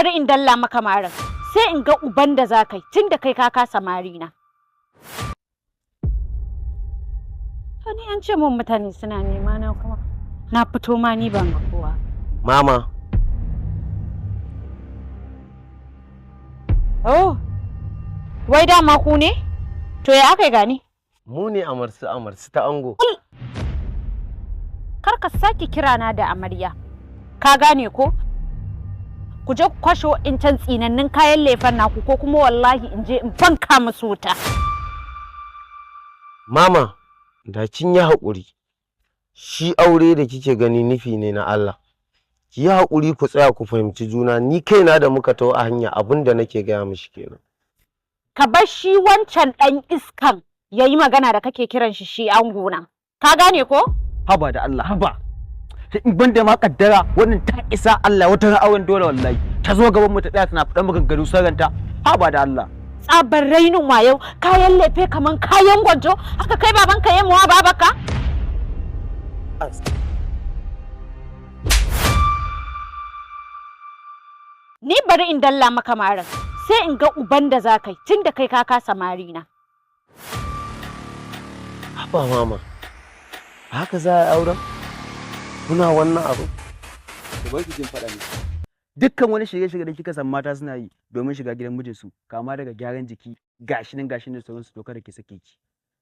Bari in dalla maka marin, sai in ga uban da za ka yi tun da kai ka kasa marina. To ni an ce mun mutane suna nema na kuma na fito ma ni ban ga kowa. Mama. Oh, wai dama ku ne? To ya aka yi gani? Mu ne amarsu amarsu ta ango. Kar ka sake kira na da amarya. Ka gane ko? Ku je ku kwashe wa'incan tsinannin kayan lefen naku ko kuma wallahi in je in banka musu wuta. Mama, da kin yi haƙuri. Shi aure da kike gani nufi ne na Allah. Ki yi haƙuri ku tsaya ku fahimci juna, ni kaina da muka taho a hanya abin da nake gaya mishi kenan. Ka bar shi wancan ɗan iskan ya yi magana da kake kiran shi shi angona. Ka gane ko? Haba da Allah, haba. In ban da ma kaddara wannan ta isa Allah wata ra'awan dole wallahi. Ta zo gaban mu ta tsaya tana faɗan maganganu saranta. Haba da Allah. Tsabar rainin wayo, kayan lefe kaman kayan gwanjo, haka kai babanka ya muwa babaka? Ni bari in dalla maka marin, sai in ga uban da za ka yi tun da kai ka kasa marina. Haba mama, haka za a yi auren? Kuna wannan abu? To bari ki jin faɗa miki. Dukkan wani shirye-shirye da kika san mata suna yi domin shiga gidan mijinsu, kama daga gyaran jiki, gashi nan gashi nan sauransu, to kada ki sake ki.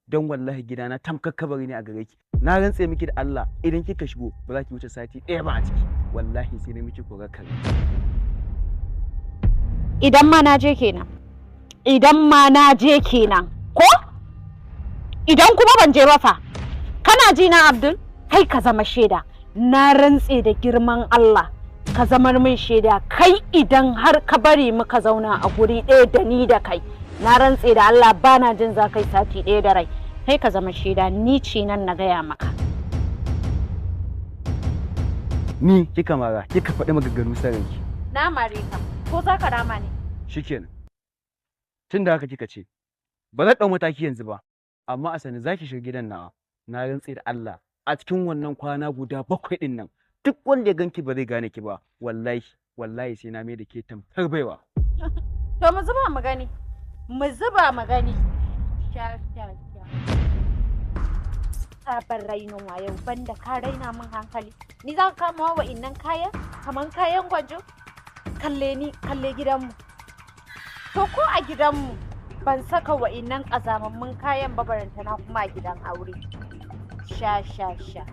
Don wallahi gidana tamkar kabari ne a gare ki. Na rantse miki da Allah idan kika shigo ba za ki wuce sati ɗaya ba a ciki. Wallahi sai na miki korar kare. Idan ma na je kenan. Idan ma na je kenan. Ko? Idan kuma ban je ba fa. Kana ji na Abdul? Kai ka zama shaida. Na rantse da girman Allah. Ka zamar min shaida kai idan har ka bari muka zauna a guri ɗaya da ni da kai. Na rantse da Allah bana jin za kai sati ɗaya da rai. Kai ka zama shaida ni ce nan na gaya maka. Ni kika mara, kika faɗi maganganu saranki. Na mare ka. Ko za ka rama ne? Shikenan. Tun da haka kika ce, ba zan ɗau mataki yanzu ba, amma a sani za ki shiga gidan nawa. Na rantse da Allah a cikin wannan kwana guda 7 ɗin nan duk wanda ya ganki ba zai gane ki ba, wallahi wallahi sai na mai da ke tamkar baiwa. To mu zuba mu gani. Mu zuba mu gani. Sha sha sha. Tsabar rainin wayo banda ka raina min hankali. Ni za ka kama wa innan kayan kaman kayan gwanjo? Kalle ni, kalle gidanmu. To ko a gidanmu ban saka wa'innan ƙazamammun kayan ba barantana kuma a gidan aure. Sha sha sha.